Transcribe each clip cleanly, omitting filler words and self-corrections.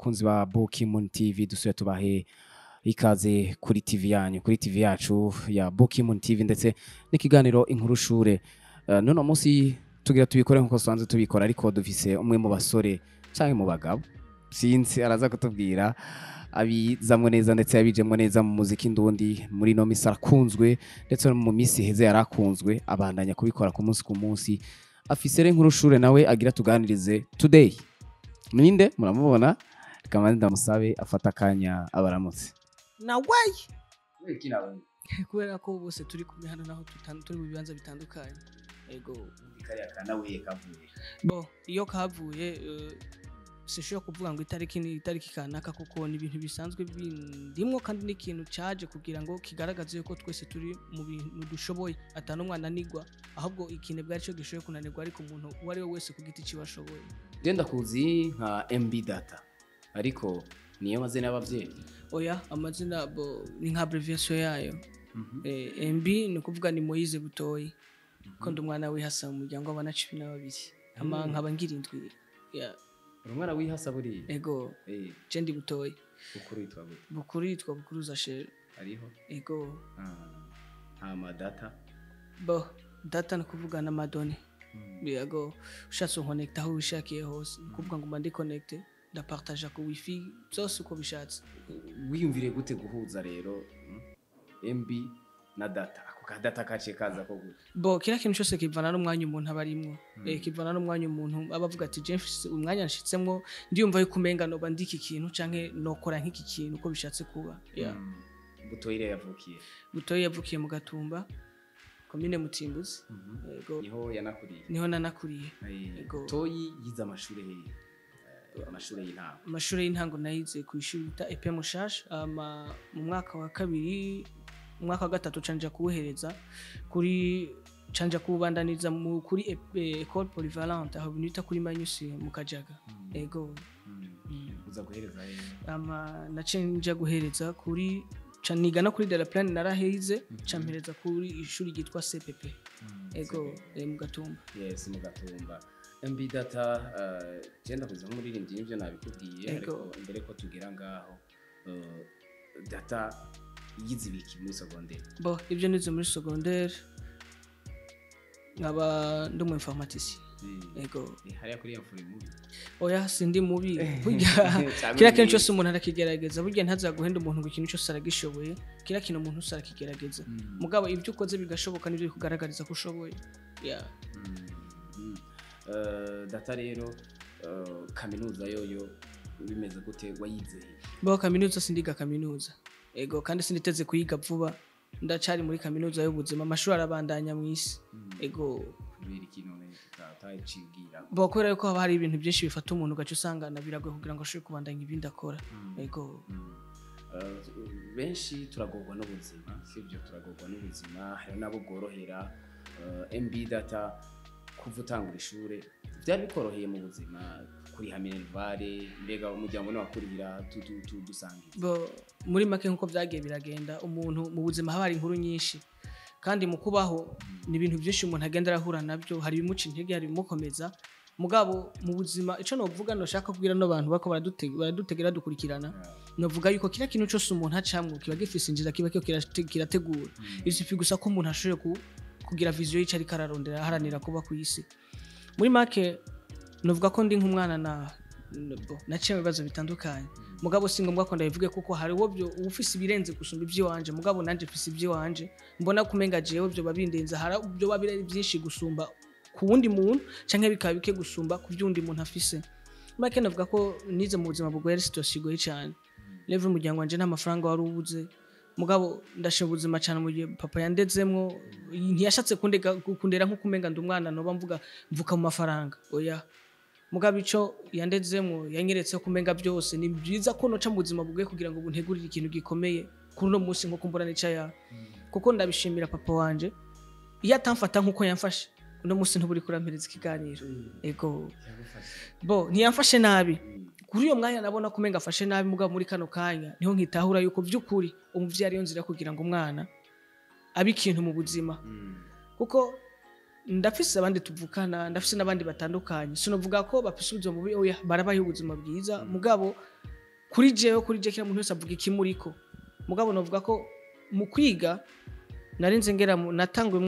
Abakunzi ba Bokimon TV, dusubire tubahe ikaze kuri TV yanyu, kuri TV yacu ya Bokimon TV, ndetse n'ikiganiro Inkuru Shure. None munsi tugira tubikore nkuko sanzwe tubikora, ariko dufise umwe mu basore canke mu bagabo, sinzi, araza kutubwira, abizamwo neza ndetse yabijemwo neza mu muziki ndundi. Muri no misi arakunzwe, ndetse no mu misi iheze yarakunzwe, abandanya kubikora ku munsi ku munsi. Afise rero inkuru shure nawe agira tuganirize today. Ninde muramubona? Reka mbanze ndamusabe afata akanya abaramutse. Nawe kubera ko bose turi kumwe hano, naho turi mu bibanza bitandukanye, ego. Bo iyo kavuye, sinshobora kuvuga ngo itariki ni itariki kanaka, kuko ni ibintu bisanzwe bindimwo, kandi n'ikintu caje kugira ngo kigaragaze yuko twese turi mu bintu dushoboye, atanu umwana anigwa, ahubwo ikintu bwari cyo gishoboye kunanirwa, ariko umuntu uwo ari we wese ku giti ciwe ashoboye. Genda kuzi nka MB Data, ariko niyo mazina y'abavyeyi? Oya, amazina bo ni nka abbreviation yayo. MB ni ukuvuga ni Moise Butoyi, ko ndi umwana w'ihasa mu muryango w'abana 12, ama nkaba ngira indwi. Yeah. Uri umwana w'ihasa buriya? Ego. Je ndi Butoyi. Bukuru yitwa gute? Bukuru yitwa Bukuruza Shere. Ariho? Ego. Hama Data? Bo Data ni kuvuga na madone. Yego, ushatse unconnecta aho wishakiye hose, ni ukuvuga ngo mba ndi connecté, ndapartaja ku wifi byose uko bishatse. Wiyumviriye gute guhuza rero MB na Data? Ako ka Data kaciye kaza ko gute? Bo kiriya kintu cyose kivana n'umwanya umuntu aba arimwo. Kivana n'umwanya umuntu aba avuga ati: "Je mfise umwanya nshitsemwo, ndiyumva yuko umenga noba ndi iki kintu canke nokora nk'iki kintu uko bishatse kuba." Yeah. Butoyi rero yavukiye? Butoyi yavukiye mu Gatumba, komine Mutimbuzi. Yego. Niho yanakuriye? Niho nanakuriye. Yego. Butoyi yize amashuri hehe? Amashuri y'intango? Amashuri y'intango nayize ku ishuri bita EP Mushasha, ama mu mwaka wa kabiri, mu mwaka wa gatatu canja kuwuhereza kuri, canja kuwubandaniza mu kuri École Polyvalente, aho bita kuri Manyusi mu Kajaga. Ego. Uza guhereza hehe? Ama naciye nja guhereza kuri, ca niga no kuri de la Plaine, narahize, ca mpereza kuri ishuri ryitwa CPP. Ego, mu Gatumba. Yes, mu Gatumba. MB Data, genda kuza nk'umuririmbyi, nivyo nabikubwiye. Ego. Ariko mbere ko tugera ngaho, Data yize ibiki muri secondaire? Bo ibyo nize muri secondaire, nkaba ndi umu informaticien. Ego. Hariya kuri ya mfuri mubi? Oya, sindi mubi burya. Canke Kiriya kintu mwiza. cyose umuntu arakigerageza. Burya ntazaguhenda umuntu ngo ikintu cyose aragishoboye. Kiriya kintu umuntu wese arakigerageza, mugabo ibyo ukoze bigashoboka nibyo bikugaragariza ko ushoboye. Yeah. Data rero, kaminuza yoyo bimeze gute? Wayize he? Bo kaminuza sindiga kaminuza. Ego, kandi sinditeze kuyiga vuba, ndacari muri kaminuza y'ubuzima, amashuri arabandanya mu isi. Ego. Kubera iki none tutayicibwira? Bo kubera yuko haba hari ibintu byinshi bifata umuntu, ugaca usangana biragoye kugira ngo ashobore kubandanya ibindi akora. Ego. Benshi turagorwa n'ubuzima, sibyo? Turagorwa n'ubuzima, hari nabo bworohera. MB Data, kuva utangura ishure byari bikoroheye mu buzima kuriha minerval? Mbega umuryango ni wakurihira dusangiye? Bo muri make, nkuko byagiye biragenda, umuntu mu buzima haba hari inkuru nyinshi, kandi mu kubaho ni ibintu byinshi umuntu agenda arahura nabyo, hari ibimuca intege, hari ibimukomeza. Mugabo mu buzima ico novuga, noshaka kubwira no bantu bako baradutegera, dukurikirana, novuga yuko kiriya kintu cyose umuntu acamwo kiba gifise inzira, kiba kiriko kirategura. Isufi gusa ko umuntu ashoboye kugira vision y'ico ariko ararondera, aharanira kuba ku isi. Muri make novuga ko ndi nk'umwana na bo naciye mu bibazo bitandukanye, mugabo si ngombwa ko ndabivuge, kuko hari uwo byo ufise ibirenze gusumba iby'iwanje, mugabo nanje mfise iby'iwanje mbona kumenga jewe byo babindenza, hari byo babiri byinshi gusumba ku wundi muntu, canke bikaba bike gusumba ku by'undi muntu afise. Make navuga ko nize mu buzima bugoye, ari situation igoye cyane level, umuryango wanje nta mafaranga wari ubuze, mugabo ndashima ubuzima cyane mu gihe papa yandezemwo, ntiyashatse kundega kundera nkuko umenga ndi umwana noba mvuga mvuka mu mafaranga, oya. Mugabo ico yandezemwo, yanyeretse ko umenga byose ni byiza ko noca mu buzima bugoye kugira ngo buntegurire ikintu gikomeye kuri uno munsi, nkuko mbona nica kuko ndabishimira papa wanje. Iyo atamfata nkuko yamfashe, uno munsi ntuburi kurampereza ikiganiro. Ego. Bo ntiyamfashe nabi kuri uyo mwanya, nabona ko umenga afashe nabi, mugabo muri kano kanya niho nkitahura yuko by'ukuri umuvyeyi ariyo nzira kugira ngo umwana abe ikintu mu buzima, kuko ndafise abandi tuvukana, ndafise n'abandi batandukanye, sinovuga ko bafise ubuzima bubi, oya, barabayeho ubuzima bwiza, mugabo Kuri jewe, kuri je, kila muntu wese avuga ikimuriko. Mugabo novuga ko mu kwiga narinze ngera natanguye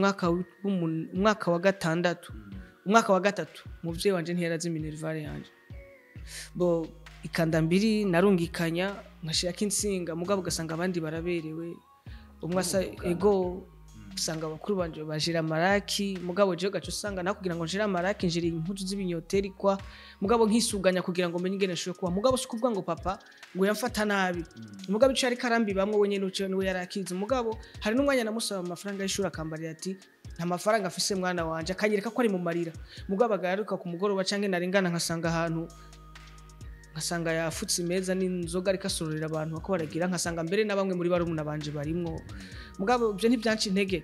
umwaka wa gatandatu, umwaka wa gatatu, umuvyeyi wanje ntiyarazi minerval yanje. Bo ikanda mbiri narungikanya nkashirako insinga, mugabo ugasanga abandi baraberewe, umwe asa ego, usanga abakuru banje bajira amaraki, mugabo jewe gaca usanga naho kugira ngo njire amaraki njira impuzu z'ibinyoteri kwa, mugabo nkisuganya kugira ngo menye ingene nshobore kuba. Mugabo si ukuvuga ngo papa ngo yamfata nabi, mugabo ico yariko arambibamwo we nyene ico niwe yari akizi. Mugabo hari n'umwanya namusaba amafaranga y'ishuri, akambarira ati: "Nta mafaranga afise mwana wanje," akanyereka ko ari mu marira. Mugabo agaruka ku mugoroba canke narengana nkasanga ahantu, nkasanga yafutse imeza n'inzoga, ariko asororera abantu bako baragira, nkasanga mbere na bamwe muri barumuna banje barimwo. Mugabo ibyo ntibyanca intege,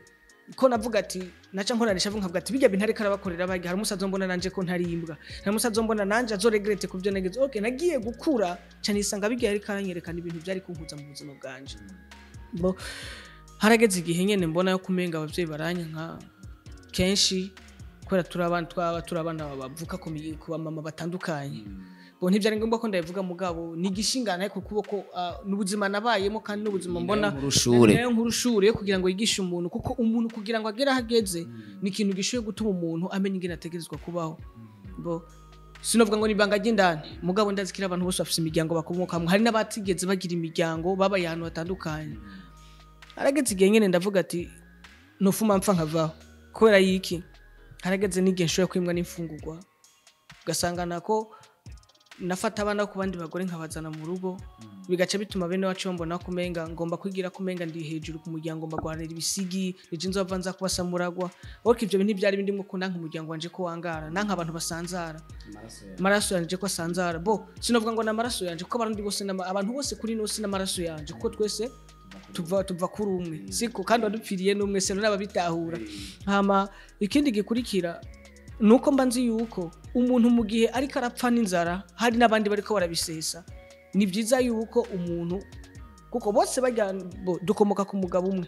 ko navuga ati naca nkoranisha nkavuga ati bijya bintu ariko arabakorera bajya, hari umusaza mbona nanje ko ntari imbwa, hari umusaza mbona nanje azoregrete ku byo nageze. Okay, nagiye gukura cyane isanga bijya ariko aranyerekana ibintu byari kunkuza mu buzima bwanje. Bo harageze igihe nyene mbona yo kumenga abavyeyi baranyanka kenshi, kubera turi abana, twaba turi abana bavuka ku bamama batandukanye. Bo ntibyari ngombwa ko ndabivuga, mugabo ni igishingana ku kuboko, n'ubuzima nabayemo kandi n'ubuzima mbona. Nkurushure. Nayo nkurushure yo kugira ngo yigishe umuntu, kuko umuntu kugira ngo agere aho ageze ni ikintu gishoboye gutuma umuntu amenya ingene ategerezwa kubaho. Bo sinovuga ngo ni ibanga ry'indani, mugabo ndazikira abantu bose bafise imiryango bakomokamwo, hari n'abatigeze bagira imiryango babaye ahantu hatandukanye. Harageze igihe nyene ndavuga ati nofuma mpfa nkavaho kubera yiki. Harageze n'igihe nshobora kwimwa n'imfungurwa, ugasanga nako nafata abana ku bandi bagore nkabazana mu rugo, bigaca bituma bene wacu bambona kumenga ngomba kwigira kumenga ndi hejuru ku muryango, mbagwanira ibisigi, nije nzova nza kubasamuragwa. Ariko ivyo bintu ntibyari bindimwo, ko nanka umuryango wanje ko wangara, nanka abantu basanzara, amaraso yanje ko asanzara. Bo sinovuga ngo ni amaraso yanje, kuko abarundi bose abantu bose kuri ino si n'amaraso yanje, kuko twese tuva kuri umwe, siko? Kandi wadupfiriye n'umwe se n'ababitahura. Hama ikindi gikurikira nuko mba nzi yuko umuntu mu gihe ariko arapfa n'inzara hari n'abandi bariko barabisesa, ni byiza yuko umuntu, kuko bose bajya bo, dukomoka ku mugabo umwe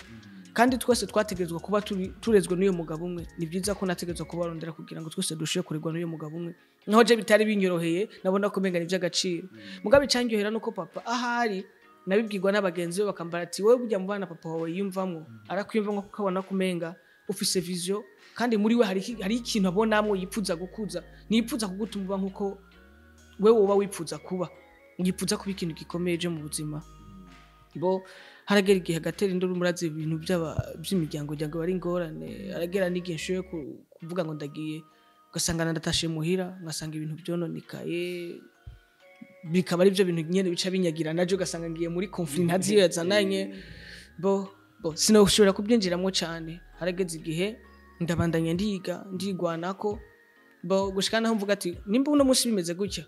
kandi twese twategerezwa kuba turezwe n'uyo mugabo umwe. Ni byiza ko nategerezwa kubarondera kugira ngo twese dushobore kurerwa n'uyo mugabo umwe, naho je bitari binyoroheye, nabona ko umenga ni iby'agaciro. Mugabo icandyohera nuko papa ahari nabibwirwa n'abagenzi be, bakambara ati: "Wowe burya mu bana papa wawe yiyumvamwo, arakwiyumvamwo kuko abona ko umenga ufise vision, kandi muri we hari ikintu abonamwo yipfuza gukuza, ntiyipfuza kugutuma uba nkuko wewe woba wipfuza kuba, yipfuza kuba ikintu gikomeye je mu buzima." Bo haragera igihe agatera induru, murazi ibintu by'imiryango kugira ngo bari ingorane. Haragera n'igihe nshoboye kuvuga ngo ndagiye, ugasanga ndatashe muhira ngasanga ibintu byononekaye, bikaba ari byo bintu nyene bica binyagira naje, ugasanga ngiye muri conflit ntazi iyo yazananye. Bo sinoshobora kubyinjiramo cyane. Harageze igihe ndabandanya ndiga, ndigwanako, bo gushika naho mvuga ati nimba uno munsi bimeze gutya,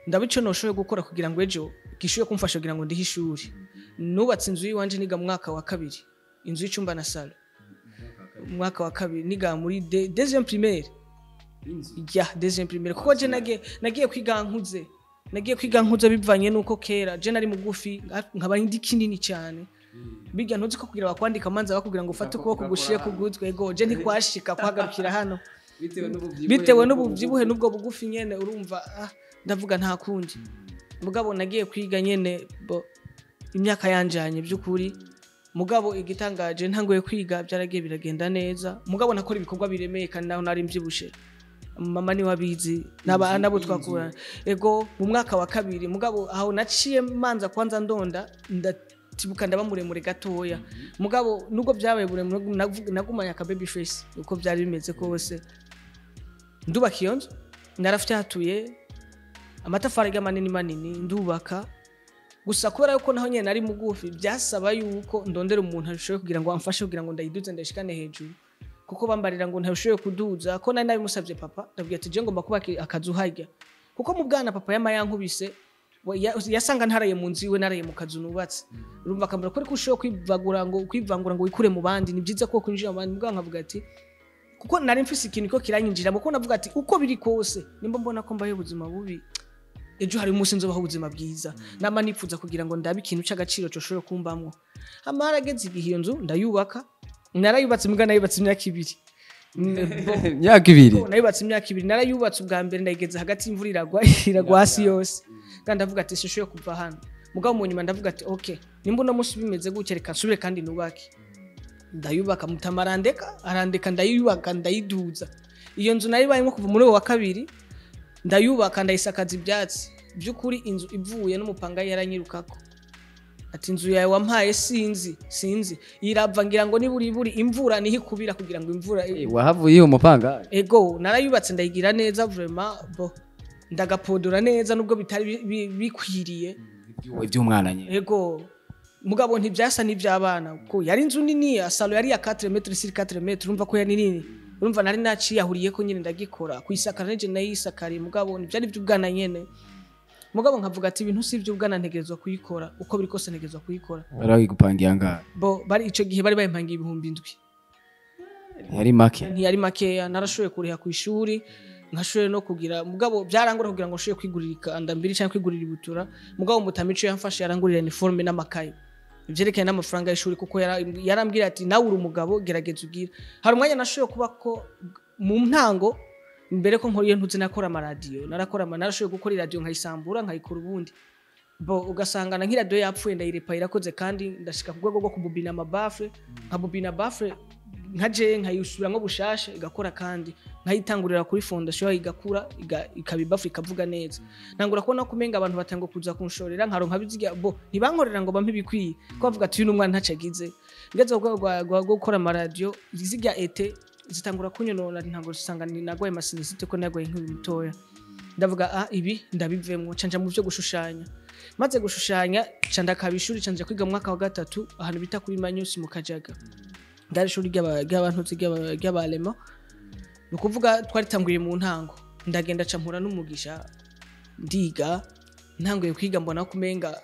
ndaba ico noshoboye gukora kugira ngo ejo gishoboye kumfasha kugira ngo ndihe ishuri. Nubatse inzu y'iwanje niga mu mwaka wa kabiri, inzu y'icumba na salon, mu mwaka wa kabiri niga muri deuxième primaire, ya deuxième primaire, kuko je nagiye kwiga nkuze, nagiye kwiga nkuze bivanye nuko kera je nari mugufi nkaba ndi kinini cyane. Bijya ntuzi ko kugira bakwandika amanza bakubwira ngo ufate ukuboko gushire ku gutwi, ego je ntikwashika kuhagarukira hano bitewe n'ububyibuhe n'ubwo bugufi nyene. Urumva, ndavuga nta kundi. Mugabo nagiye kwiga nyene, bo imyaka yanjanye by'ukuri. Mugabo igitangaje, ntanguye kwiga byaragiye biragenda neza, mugabo nakora ibikorwa biremeye kandi naho nari mbyibushe. Mama niwe abizi nabo twakurana, ego mu mwaka wa kabiri. Mugabo aho naciye manza kwanza ndonda ndatibuka ndaba muremure gatoya, mugabo nubwo byabaye muremure nagumanye aka baby face uko byari bimeze kose. Ndubaka iyo nzu, narafyatuye amatafari manini manini ndubaka. Gusa kubera yuko naho nyene nari mugufi, byasaba yuko ndondera umuntu ashoboye kugira ngo amfashe kugira ngo ndayiduze ndayishikane hejuru, kuko bambarira ngo ntabishoboye kuduza. Ko nari nabimusabye papa, ndabwira ati je ngomba kubaka akazu harya, kuko mu bwana papa yama yankubise, yasanga ntaraye mu nzu iwe, naraye mu kazu nubatse. Urumva akambwira ko ariko ushoboye kwivagura ngo kwivangura ngo wikure mu bandi, ni byiza ko kwinjira mu bandi. Mugabo nkavuga ati kuko nari mfise ikintu ko kiranyinjiramo, kuko navuga ati uko biri kose nimba mbona ko mbaye ubuzima bubi, ejo hari umunsi nzobaho ubuzima bwiza. Nama nipfuza kugira ngo ndabe ikintu c'agaciro coshobora kumbamwo. Hama harageze igihe iyo nzu ndayubaka, narayubatse, mbwa nayubatse imyaka 2. Imyaka 2? Nayubatse imyaka 2. Narayubatse ubwa mbere ndayigeza hagati, imvura iragwa, iragwa hasi yose, kandi ndavuga ati sishoye kuva hano. Mugabo mu nyuma ndavuga ati okay, nimba uno munsi bimeze gutya, reka nsubire kandi nubake. Ndayubaka, mutama arandeka, arandeka, ndayubaka, ndayiduza. Iyo nzu nayibayemo kuva muri uwo wa kabiri. Ndayubaka, ndayisakaza ibyatsi. By'ukuri inzu ivuye n'umupanga yaranyirukako ati inzu yawe wampaye sinzi, sinzi irava, ngira ngo niburi buri imvura niho ikubira kugira ngo imvura. Wahavuye umupanga? Ego, narayubatse, ndayigira neza vraiment, bo ndagapodora neza nubwo bitari bikwiriye. Iby'umwana nyine. Ego, mugabo ntibyasa n'iby'abana, kuko yari inzu nini ya salon, yari ya 4 mètres sur 4 mètres. Urumva ko yari nini. Urumva nari naciyahuriye ko nyine ndagikora kuyisakara nije nayisakariye, mugabo ntibyari iby'ubwana nyene. Mugabo nkavuga ati ibintu si iby'ubwana, ntegerezwa kuyikora uko biri kose, ntegerezwa kuyikora. Bari bagigupangiye angahe? Bo bari ico gihe bari bayimpangiye 7000. Ntiyari make. Ntiyari makeya. Narashoboye kuriha ku ishuri, nkashoboye no kugira, mugabo byarangora kugira ngo nshobore kwigurira ikanda mbiri cyangwa kwigurira ibutura. Mugabo mutama ico yamfashe, yarangurira uniforme n'amakaye, ivyerekanye n'amafaranga y'ishuri, kuko yarambwira ati nawe uri umugabo, gerageza ugire. Hari umwanya nashoboye kuba ko mu ntango mbere ko nkora iyo ntuzi, nakora amaradiyo, narakora narashoboye gukora iradiyo, nkayisambura, nkayikora ubundi. Bo ugasanga na nk'iradiyo yapfuye ndayirepa irakoze, kandi ndashika ku rwego rwo kububina amabaffle, nkabubina baffle nka je, nkayisubiramwo bushasha igakora, kandi nkayitangurira kuri fondation igakura, ikaba ibaffle ikavuga neza. Ntangura kubona ko umenga abantu batanga kuza kunshorera, nkaronka biziga. Bo ntibankorera ngo bampe ibikwiye, ko bavuga ati uyu ni umwana ntaco agize. Ngeze ku rwego rwo gukora amaradiyo, zirya ete zitangura kunyonona, ntabwo usanga nagwaye amasinusite, ko nagwaye nk'uyu mutoya. Ndavuga ah, ibi ndabivemwo, canja mu byo gushushanya. Maze gushushanya ca ndakaba ishuri, canja kwiga mu mwaka wa gatatu ahantu bita kuri Manyusi mu Kajaga. Ndari ishuri ry'abantu ry'abarema, ni ukuvuga twaritanguye mu ntango. Ndagenda ca mpura n'umugisha, ndiga. Ntanguye kwiga mbona ko umenga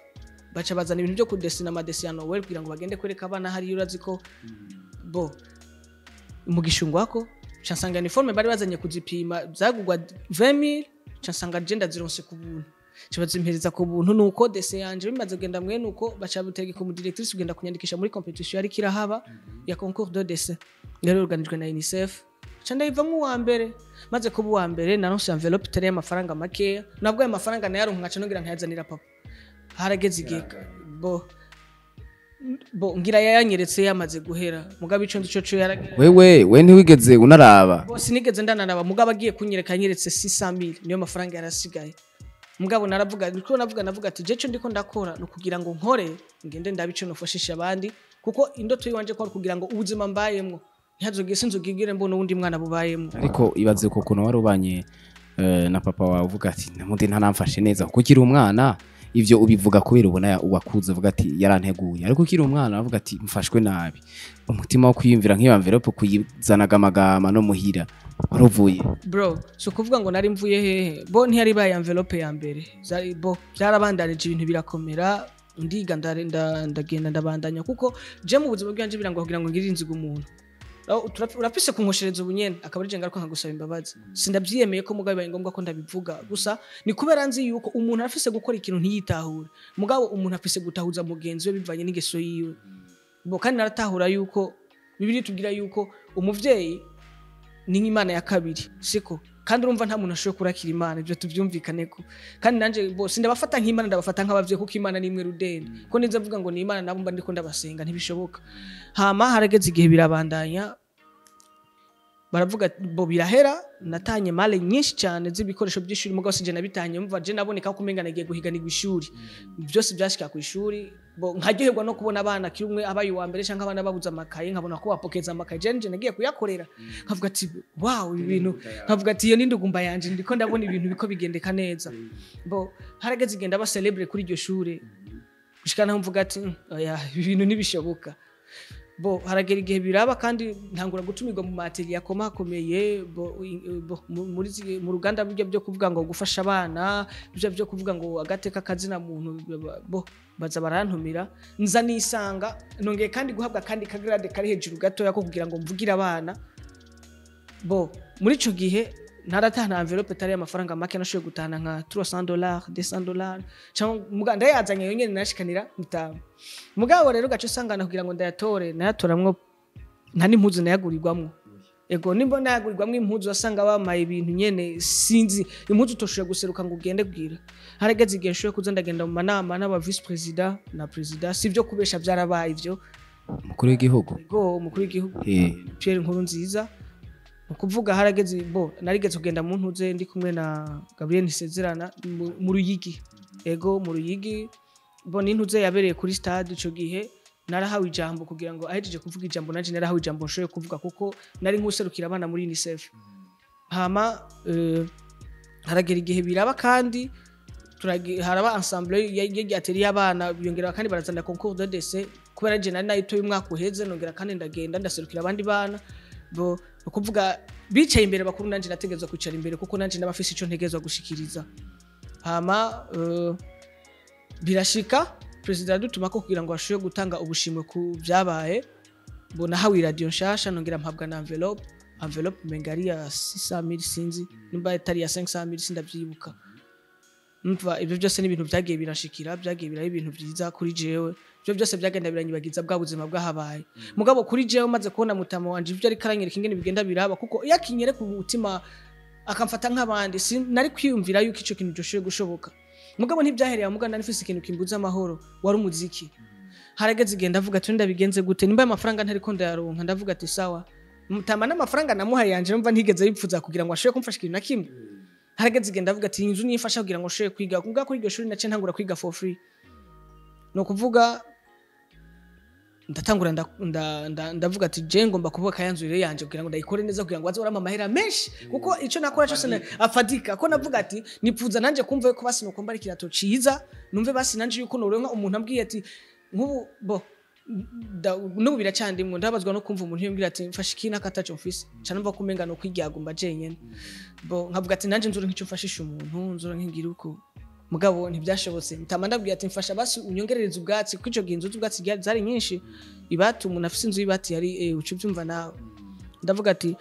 baca bazana ibintu byo kudesina, amadessins ya Noël, kugira ngo bagende kwereka abana hariya. Urazi ko bo umugisha ungwako, ca nsanga uniforme bari bazanye kuzipima zagugwa 20000, ca nsanga je ndazironse ku buntu, ca bazimpereza ku buntu. Nuko dessin yanje bimaze kugenda mwene uko, baca butegeka umu directrice kugenda kunyandikisha muri compétition yariko irahaba ya concours de dessin yari organijwe na UNICEF. Ca ndayivamwo uwa mbere. Maze kuba uwa mbere, naronse enveloppe itari y'amafaranga makeya. Nabwo ayo mafaranga nayaronka nkaca nongera nkayazanira papa. Harageze igihe bo ngira yayanyeretse yamaze guhera, mugabo ico nzi co yaragera. Wewe we ntiwigeze unaraba? Bo sinigeze ndanaraba, mugabo agiye kunyereka yanyeretse 600,000, niyo mafaranga yarasigaye. Mugabo naravuga, niko navuga, navuga ati je ndiko ndakora no kugira ngo nkore ngende ndabe ico nofashisha abandi, kuko indoto yiwanje ko ari kugira ngo ubuzima mbayemwo ntihazogire, sinzogigire mbona uwundi mwana bubayemwo. Ariko ibaze ko ukuntu wari ubanye na papa wawe, uvuga ati namundi ntaramfashe neza, kuko ukiri umwana ivyo ubivuga kubera ubona wakuze uvuga ati yaranteguye, ariko ukiri umwana aravuga ati mfashwe nabi. Umutima wo kwiyumvira nk'iyo enveloppe kuyizanagamagama no muhira waruvuye? Bro, si ukuvuga ngo nari mvuye hehe. Bo ntiyari baye enveloppe ya mbere. Bo byarabandanije, ibintu birakomera, ndiga, ndagenda, ndabandanya, kuko je mu buzima bwanje birangwa kugira ngo ngirire inzigo umuntu. Aho urafise kunkoshereza ubunyene akaba ari je ngaruka nkagusaba imbabazi. Sindavyiyemeye ko, mugabo bibaye ngombwa ko ndabivuga. Gusa ni kubera nzi yuko umuntu arafise gukora ikintu ntiyitahure, mugabo umuntu afise gutahuza mugenzi we bivanye n'ingeso yiwe. Bo kandi naratahura yuko Bibiliya itubwira yuko umuvyeyi ni nk'Imana ya kabiri, siko? Kandi urumva nta muntu ashoboye kurakira Imana, ibyo tubyumvikaneko. Kandi nanje bose ndabafata nk'Imana, ndabafata nk'abavyeyi, kuko Imana ni imwe rudende. Ko ninze mvuga ngo ni Imana, nabo mba ndiko ndabasenga, ntibishoboka. Hama harageze igihe birabandanya, baravuga bo birahera. Natanye malle nyinshi cyane z'ibikoresho by'ishuri, mugabo sinje nabitanye. Mva je naboneka ko umenga nagiye guhiganirwa ishuri, byose byashika ku ishuri. Bo nkaryoherwa no kubona abana kiri umwe abaye uwa mbere, cyangwa abana babuze amakaye nkabona ko bapokeza amakaye, je nje nagiye kuyakorera, nkavuga ati wow, ibi bintu, nkavuga ati iyo ni ndugumba yanje, ndiko ndabona ibintu biko bigendeka neza. Bo harageze igenda ba célèbre kuri iryo shure, gushika naho mvuga ati oya, ibi bintu ntibishoboka." Bo haragera igihe biraba, kandi ntangura gutumirwa mu matériel akomakomeye. Bo, bo, mu ruganda burya byo kuvuga ngo gufasha abana, burya byo kuvuga ngo agateka kazina muntu, bo baza barantumira, nza nisanga nongeye kandi guhabwa kandi kagrade kari hejuru gatoya ko kugira ngo mvugire abana. Bo muri ico gihe naratahana enveloppe itari y'amafaranga make, nashoboye gutahana nka $300, $200 cyangwa muga ndayazanye yo nyene nashikanira mutama. Mugabo rero gace usangana kugira ngo ndayatore, nayatoramwo nta n'impuzu nayagurirwamwo. Ego, nimba nagurirwamwo impuzu, wasanga bamaye ibintu nyene sinzi, impuzu utoshoboye guseruka ngo ugende bwira. Harageze igihe nshoboye kuza ndagenda mu manama n'aba vice-président na président. Sivyo kubesha, vyarabaye ivyo. Umukuru w'igihugu? Ego, umukuru w'igihugu Pierre Nkurunziza. Ni ukuvuga harageze, bo narigeze kugenda mu ntuze ndi kumwe na Gabriel Ntisezerana mu Ruyigi. Ego, mu Ruyigi, bo n'intuze yabereye kuri stade. Ico gihe narahawe ijambo kugira ngo ahejeje kuvuga ijambo, nanje narahawe ijambo nshoboye kuvuga, kuko nari nk'userukira abana muri UNICEF. Hama haragera igihe biraba kandi haraba ensemble y'atelier y'abana, biyongera kandi barazana concours de dessin. Kubera je nari nayitoye umwaka uheze, nongera kandi ndagenda ndaserukira abandi bana. Bo ni ukuvuga bicaye imbere bakuru, nanje nategerezwa kwicara imbere, kuko nanje nabafise ico ntegerezwa gushikiriza. Hama birashika perezida aradutuma ko kugira ngo ashobore gutanga ubushimwe ku byabaye. Mbona hawe iradiyo nshasha, nongera mpabwa na enveloppe umenga ari ya 600,000, sinzi nimba itari ya 500,000, sindavyibuka. Mva ibyo byose ni ibintu byagiye birashikira, byagiye biraba ibintu byiza kuri jewe. Ibyo byose byagenda biranyibagiza bwa buzima bwahabaye. Mugabo kuri jewe, maze kubona mutama wanje ibyo ariko aranyereka ingene bigenda biraba, kuko iyo akinyereka umutima akamfata nk'abandi, nari kwiyumvira yuko ico kintu gishoboye gushoboka. Mugabo ntibyahereye mugabo nari mfise ikintu kimbuza amahoro, wari umuziki. Harageze igihe ndavuga ati: "Ndabigenze gute nimba ayo mafaranga ntariko ndayaronka?" Ndavuga ati: "Sawa." Mutama n'amafaranga namuhaye yanje, mva ntigeze yipfuza kugira ngo ashobore kumfasha ikintu na kimwe. Harageze igihe ndavuga ati: "Inzu nifasha kugira ngo nshobore kwiga." Kubwa kuri iryo shuri naciye ntangura kwiga for free. Ni ukuvuga ndatangura ndavuga ati: "Je ngomba kubaka ya nzu rero yanje kugira ngo ndayikore neza, kugira ngo baze barampa amahera menshi, kuko ico nakora cyose afadika." Ko navuga ati: "Nipfuza nanje kumva yuko basi nuko mbara ikirato ciza, numve basi nanje yuko noronka umuntu ambwiye ati nk'ubu bo n'ubu biracandimwo." Ndabazwa no kumva umuntu yambwira ati: "Mfashe iki n'akataco mfise." Ca numva ko umenga no kwiryagumba jenyene. Bo nkavuga ati: "Nanje nzura nk'ico mfashisha umuntu, nzura nkigira uko." Mugabo ntibyashobotse. Mutama ndabwira ati: "Mfasha basi unyongerereze ubwatsi," kuko ico gihe inzu z'ubwatsi zari nyinshi. Ibati, umuntu afise inzu y'ibati yari uca ubyumva nawe. Ndavuga ati: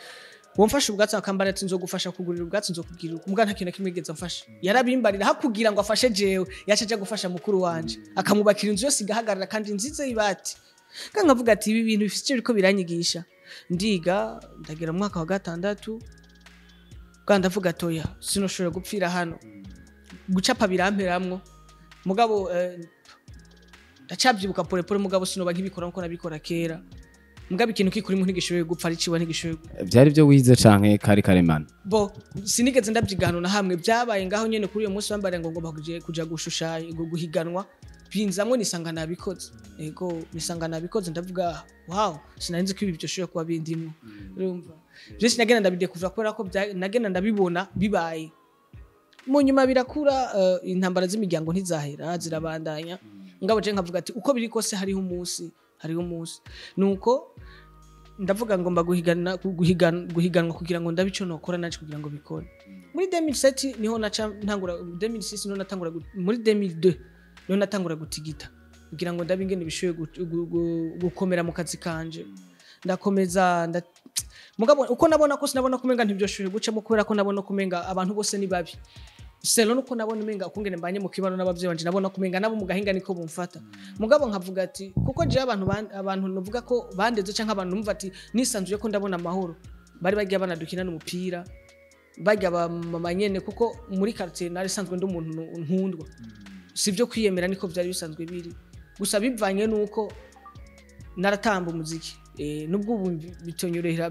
"Womfasha ubwatsi?" Akambara ati: "Nzogufasha kugurira ubwatsi, nzokubwira uko." Mugabo nta kintu na kimwe yigeze amfasha. Yarabimbarira, hakugira ngo afashe jewe, yaca aja gufasha mukuru wanje, akamubakira inzu yose igahagarara kandi nziza y'ibati. Kandi nkavuga ati: "Ibi bintu bifite icyo biriko biranyigisha." Ndiga, ndagera mu mwaka wa gatandatu, bwa ndavuga: "Toya, sinoshobora gupfira hano, gucapa biramperamwo." Mugabo ndacabyibuka polepole, mugabo sinoba nkibikora nkuko nabikora kera. Mugabo ikintu kikurimo ntigishoboye gupfa, ari ciwe ntigishoboye gupfa. Byari byo wize canke kari karemano? Bo sinigeze ndabyiga hano na hamwe, byabaye ngaho nyene kuri uyo munsi bambariye ngo ngomba kuja gushushanya, guhiganwa, binzamwo nisanga nabikoze. Ego, nisanga nabikoze, ndavuga: "Wow, sinari nzi ko ibi byoshoboye kuba bindimwo." Urumva, byinshi nagenda ndabidekuvura kubera ko nagenda ndabibona bibaye. Mu nyuma birakura, intambara z'imiryango ntizahera, zirabandanya. Ngabo je nkavuga ati: "Uko biri kose hariho umunsi, hariho umunsi." Nuko ndavuga ngomba guhigana, guhiganwa kugira ngo ndabe ico nokora nanje kugira ngo bikore. Muri 2007 niho naca ntangura, 2006 niho natangura, muri 2002 niho natangura gutigita kugira ngo ndabe ingene bishoboye gukomera mu kazi kanje. Ndakomeza mugabo uko nabona ko sinabona kumenga ntibyoshoboye gucamo, kubera ko nabona kumenga abantu bose ni babi, selo nuko nabona umenga ukungene mbanye mu kibano n'abavyeyi banje, nabona kumenga nabo mu gahinga niko bumfata. Mugabo nkavuga ati kuko jewe abantu nuvuga ko bandeze canke abantu numva ati nisanzuye ko ndabona amahoro, bari bagiye abana dukinana umupira, barya ba mama nyene, kuko muri quartier nari sanzwe ndi umuntu nkundwa. Si byo kwiyemera, niko byari bisanzwe biri gusa, bivanye nuko naratamba umuziki. Nubwo ubu bitanyorohera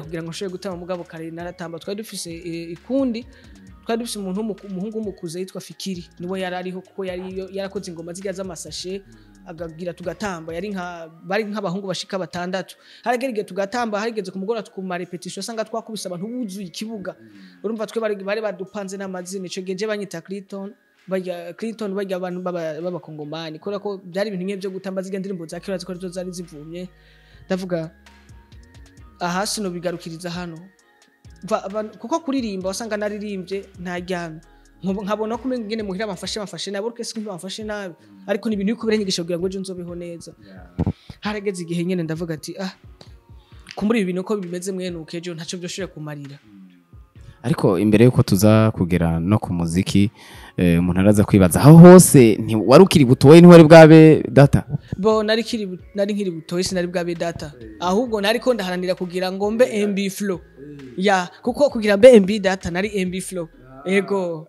kugira ngo nshobore gutamba, mugabo kare naratamba. Twari dufise ikundi, twari dufise umuntu umuhungu w'umukuze yitwa Fikiri, niwe yari ariho, kuko yari yarakoze ingoma zirya z'amasashe, agagira tugatamba. Yari nka bari nk'abahungu bashika batandatu. Haragera igihe tugatamba, harigeze ku mugoroba tukuma répétition, usanga twakubise abantu buzuye ikibuga. Urumva twe bari badupanze n'amazina. Ico gihe je banyita Clinton, barya Clinton, barya abantu b'abakongomani, kubera ko byari ibintu nk'ibyo gutamba zirya ndirimbo za kera ziko arizo zari zivumye. Ndavuga: "Aha sinobigarukiriza hano." Kuko kuririmba wasanga naririmbye ntaryamye, nkabona ko umenga ingene muhira bamfashe nabi, ariko si bamfashe nabi, ariko ni ibintu biriko biranyigisha kugira ngo ejo nzobeho neza. Harageze igihe nyene ndavuga ati: "Ah, kumbura ibi bintu uko bimeze mwene uko ejo ntaco byoshobora kumarira." Ariko imbere yuko tuza kugera no ku muziki, umuntu araza kwibaza aho hose wari ukiri butoye, ntiwari bwabe data? Bo nari nkiri butoyi, sinari bwabe data, ahubwo nariko ndaharanira kugira ngo mbe MB Flow, ya, kuko kugira mbe MB Data nari MB Flow, ego.